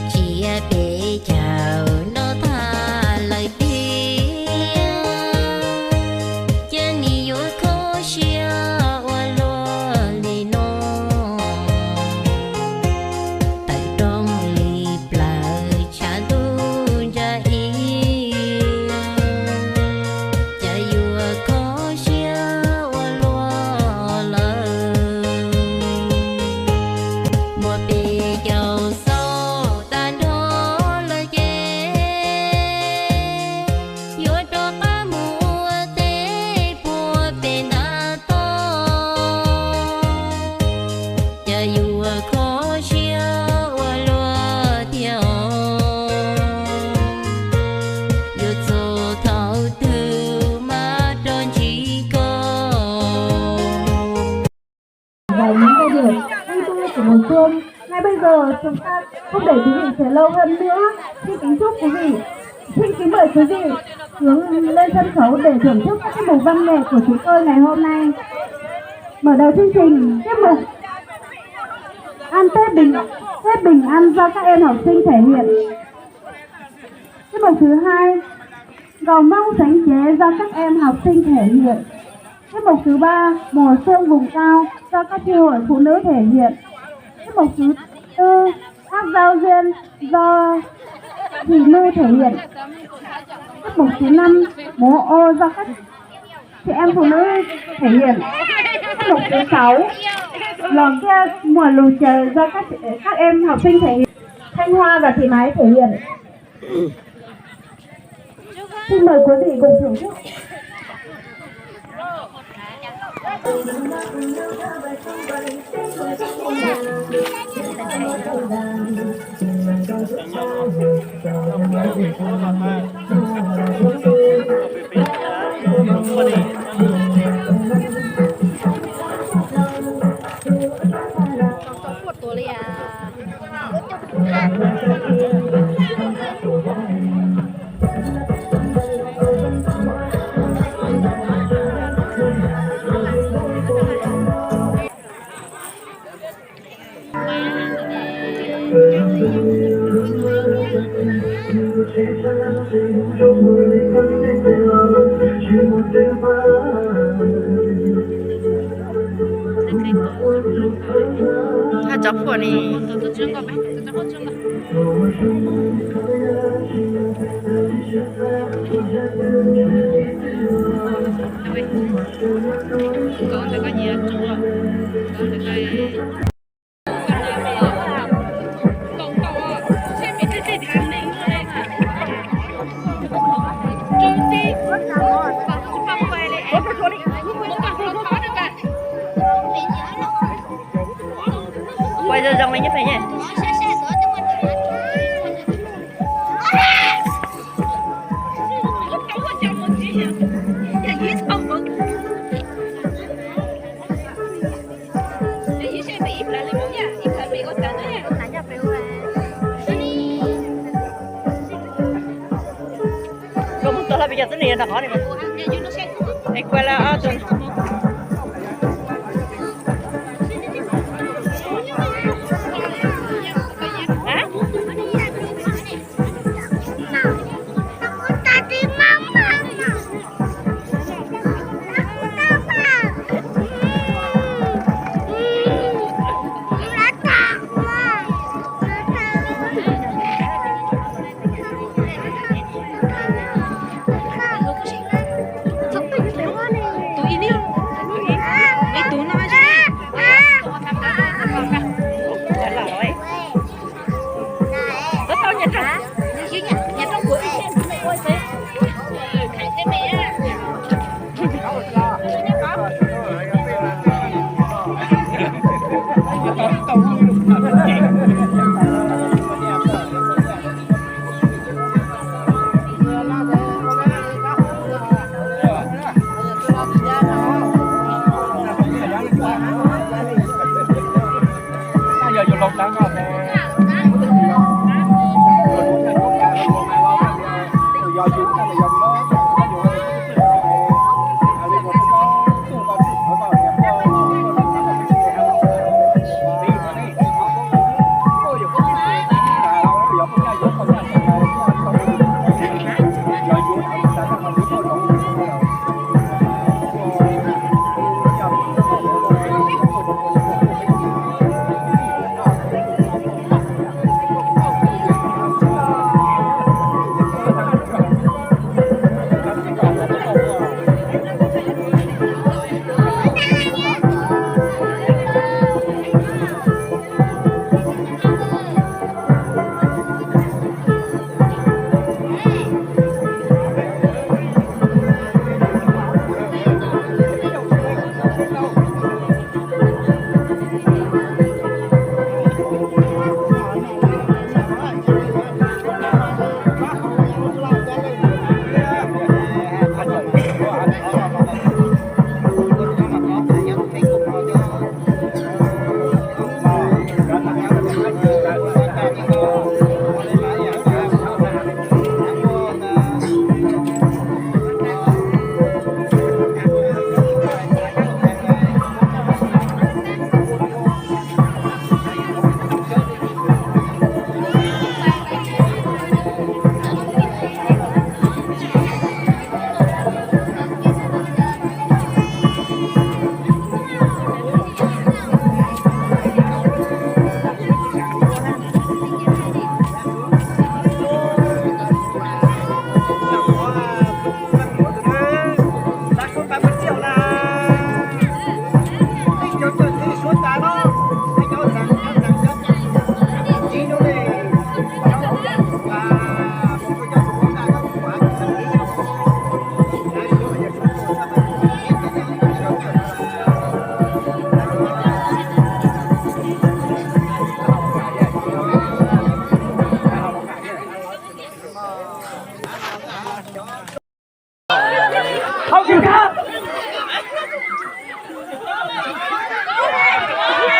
Tsiab peb caug no tag lawm tiag, cas nim yuav kho siab ua luaj li no. Tawm rooj li plaws tshav ntuj ntsa ib, cas yuav kho siab ua luaj lawm. Muaj peb caug xaus tag nrho lawm ces, yuav rov qab mus ua teb puag pem ntav toj, cas yuav kho siab ua luaj tiag os. Yuav txog thaum twg mas rov ntsib koj. Và những giai điệu vui tươi của mùa xuân. Ngay bây giờ, chúng ta không để quý vị chờ lâu hơn nữa. Xin kính chúc quý vị, xin kính mời quý vị hướng lên sân khấu để thưởng thức các tiết mục văn nghệ của chúng tôi ngày hôm nay. Mở đầu chương trình, tiết mục Ăn Tết Bình, Tết Bình An do các em học sinh thể hiện. Tiết mục thứ hai, Gầu Mông Sánh Chế do các em học sinh thể hiện. Tiết mục thứ ba, Mùa Xuân Vùng Cao do các chi hội phụ nữ thể hiện. Tiết mục thứ tư, hát giao duyên do chị Lu thể hiện. Tiết mục thứ năm, múa ô do các chị em phụ nữ thể hiện. Tiết mục thứ sáu, Lò Kia Mùa Lù Trời do các, các em học sinh thể hiện. Thanh Hoa và chị Mái thể hiện. Xin mời quý vị cùng thưởng thức. Cov phuam ni. Quay zoo zoo li nyob pem ne. Koj mus tau hla pes cov tib neeg rau qhov ni. Es kuv la ob tug.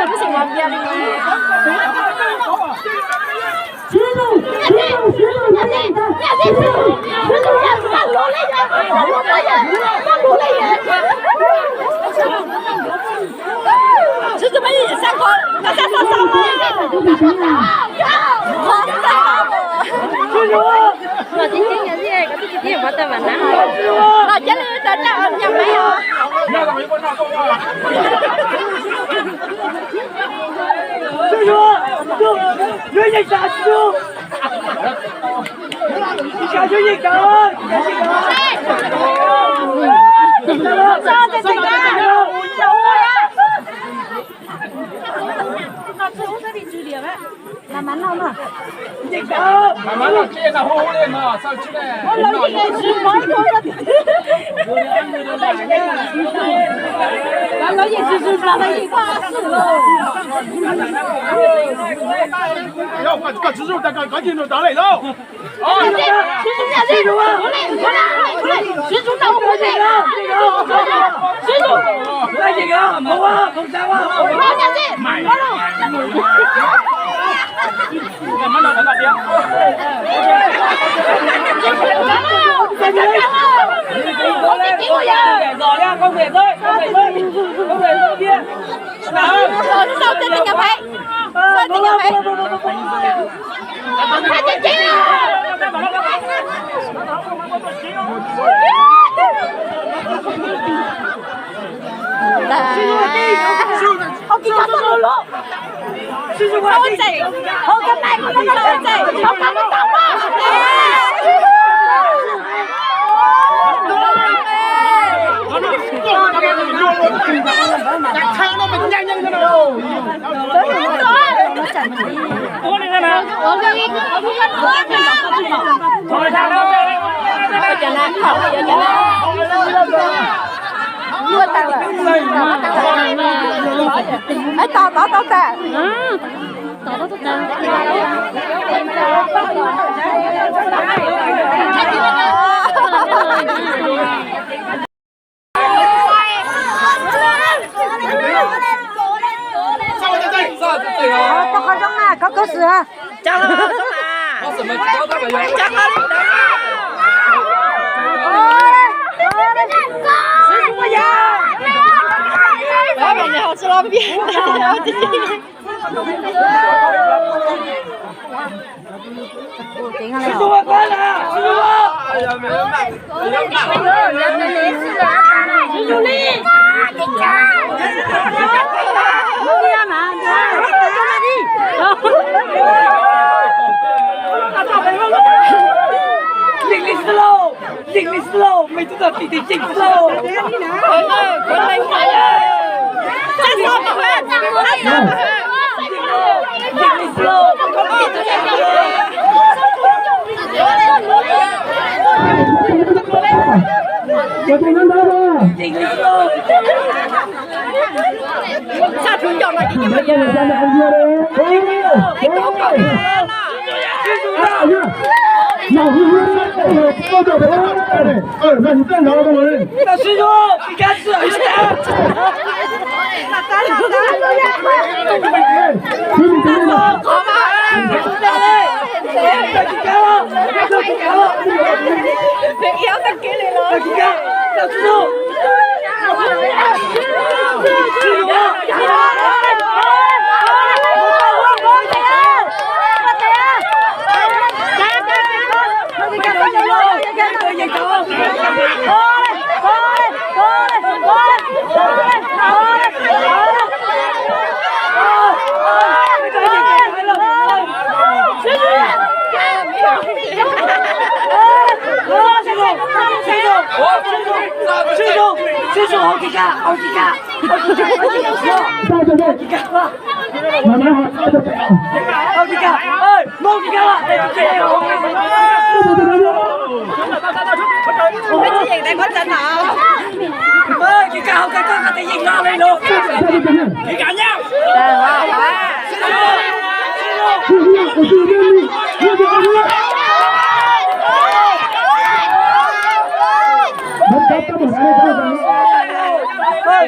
Siab peb xeem Nais Phoo li. Siab zog, siab zog, siab zog, siab zog, siab zog. Tau tau tau tas. Tau qhov zoo na, koj kov xwm. Lig lig xwb lauj, lig lig xwb lauj, mej tub tog tig tig xwb lauj.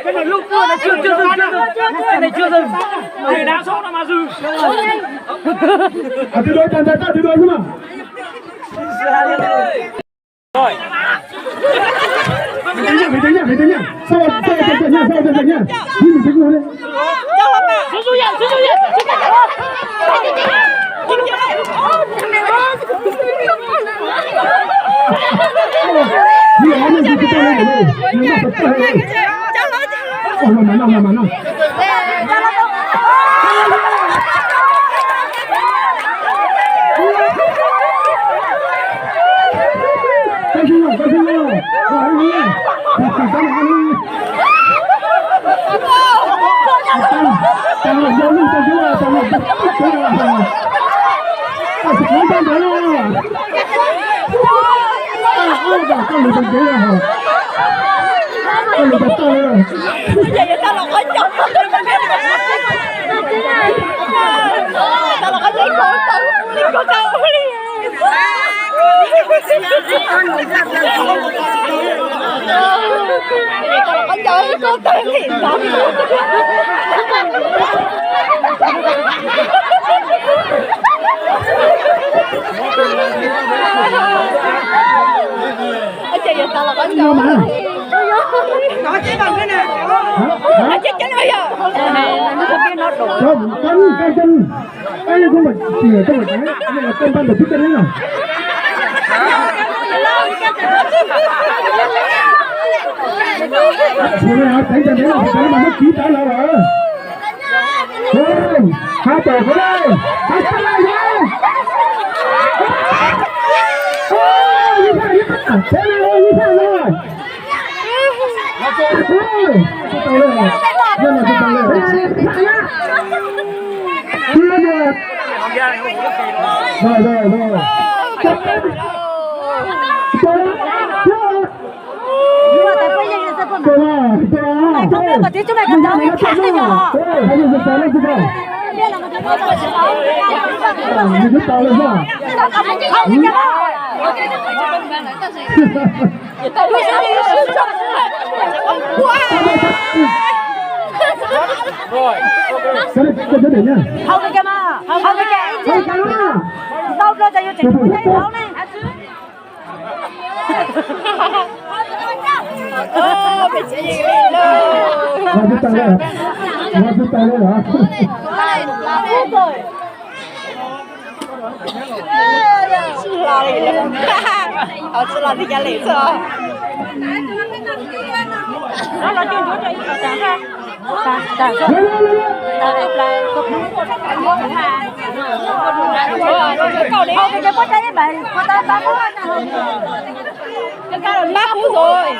Cái này lút cua này chưa, chưa dừng, chưa dừng. Cái này chưa dừng. Để đá xuống nó mà dừng. À, từ đôi, tàn, tàn, tàn, từ đôi chứ mà. Rồi. Về đây nha, về đây nha, về đây nha. Sau, sau, sau, sau nha, sau, sau, sau nha. Đi, mình tính luôn đi. Ê, không phải chỉ ở trong cái này là con ban tổ chức cái đấy nhỉ? Ủa, này, tránh tránh thế nào, tránh mà nó ký cái là. Ê, hai tổ cái đây. Hai cái này đây. Ê, như thế này, như thế này. Thế này, như thế này. Rồi, rồi, rồi. Hau kiag mas, hau kiag ib ntsis. Ntau dua ces yus tseem tsis muaj teeb hauv ne. Tsis los li, tsis los li cas li txog. Bác Phú rồi.